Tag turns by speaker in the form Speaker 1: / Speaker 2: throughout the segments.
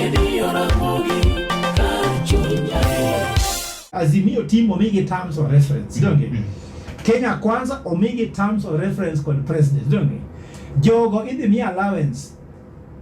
Speaker 1: Radio Ramogi kar chuny nyaluo.
Speaker 2: Azimio team omigi terms of reference donge Kenya Kwanza omigi terms of reference kod president donge jogo idhi mi allowance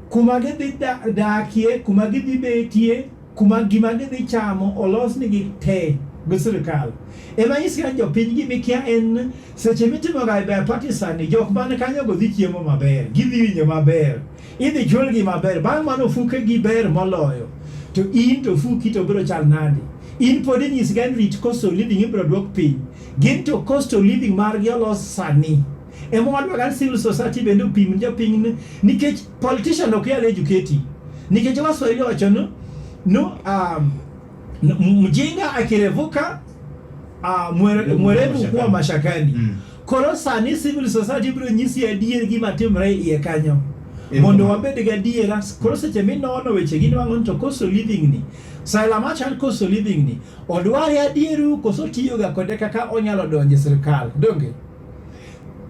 Speaker 2: kuma gidhi dakie kuma gidhi betie kuma gima gidhi chamo olosnigi te gi sirikal ema nyisi ka jopiny gimikia en seche mitimoga e bipartisan ni jok man kanyogo dhi chiemo maber gidhi winjo maber idhi chulgi maber bang' mano ofukegi ber moloyo to in to ofuki to biro chal nadi in pod inyisga ni rit cost of living ibiro duok piny gin to cost of living margi olos sani ema wadwa ni civil society bende opim jopiny ni nikech politician ok nyal educate nikech waswahili wacho no, no mjinga akirevuka mwerevu kuwa mashakani. Koro sani civil society biro nyisi adier gima timre iye kanyo mondo wabed gadiera. Koro seche minono weche ginwang'o ni to cost of living ni Saila machal cost of living ni odware adieru koso tiyoga kode kaka onyalo donjo e sirikal donge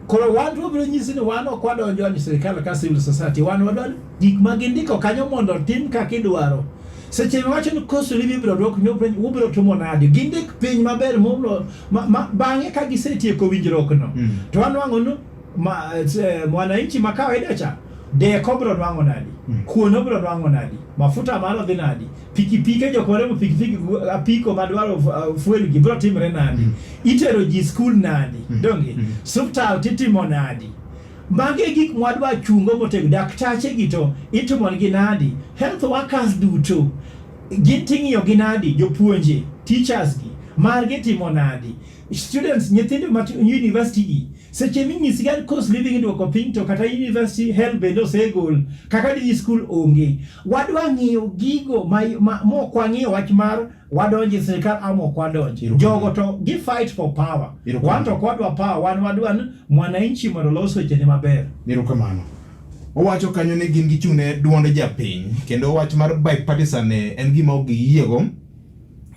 Speaker 2: koro wan to wabiro nyisi ni wan ok wadonjo e sirikal ka civil society wan wadwa gik ma gindiko kanyo mondo otim kaka idwaro seche miwacho ni cost of living ibiro dwok ubiro timo nadi gindik piny maber mobro bang'e ka gisetieko winjruokno to wanwang'o ni mwananchi ma kawaida cha dek obiro nwang'o nadi kuon obiro nwang'o nadi mafuta mar odhi nadi pikipike jok mariembo pikipiki apiko madwaro fuel gi biro timre nadi itero ji skul nadi donge suptal titimo nadi magi e gik mwadwa chungo motegno daktache gi to itimonegi nadi health workers duto gin ting'iyo gi nadi jopuonje teachers gi margi timo nadi students nyithindo ma university gi seche minyisi ga cost living idwoko piny to kata university health bende osegol kaka dhi school onge wadwa ng'iyo gigo ma, ma mok wang'iyo wach mar wadonjo e sirikal ama ok wadonji jogo to gi fight for power wan to ok wadwa power wan wadwa ni mwananchi mondo olos wechene maber.
Speaker 3: Erokamano. Owacho kanyo ni gin gichung' ne duond japiny kendo wach mar bipartisan en gima ok giyiego.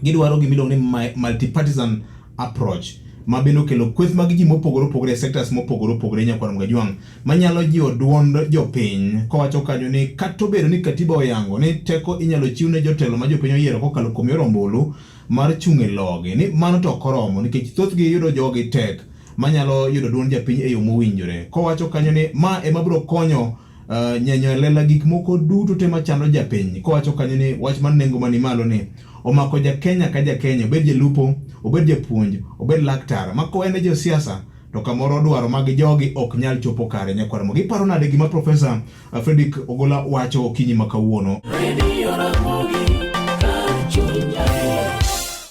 Speaker 3: Gidwaro gima iluongo ni multipartisan approach ma bende okelo kweth mag ji mopogore opogore e sectors mopogore opogore nyakwar Mgajwang' manyalo jiwo duond jopiny kowacho kanyo ni kata obedo ni katiba oyango ni teko inyalo chiw ne jotelo ma jopiny oyiero kokalo kuom yor ombulu mar chung' e logi ni mano to ok oromo nikech thothgi yudo jogi tek manyalo yudo duond japiny e yo mowinjore kowacho kanyo ni ma ema biro konyo nyenyo e lela gik moko duto te machando japiny kowacho kanyo ni wach mar nengo mani malo ni omako ja Kenya ka ja Kenya obed jalupo obed japuonj obed laktar ma kowene josiasa to kamoro dwaro mag jogi ok nyal chopo kare nyakwar mo giparo nade gima Profesa Fredrick Ogola wacho okinyi ma kawuono.
Speaker 1: Radio Ramogi.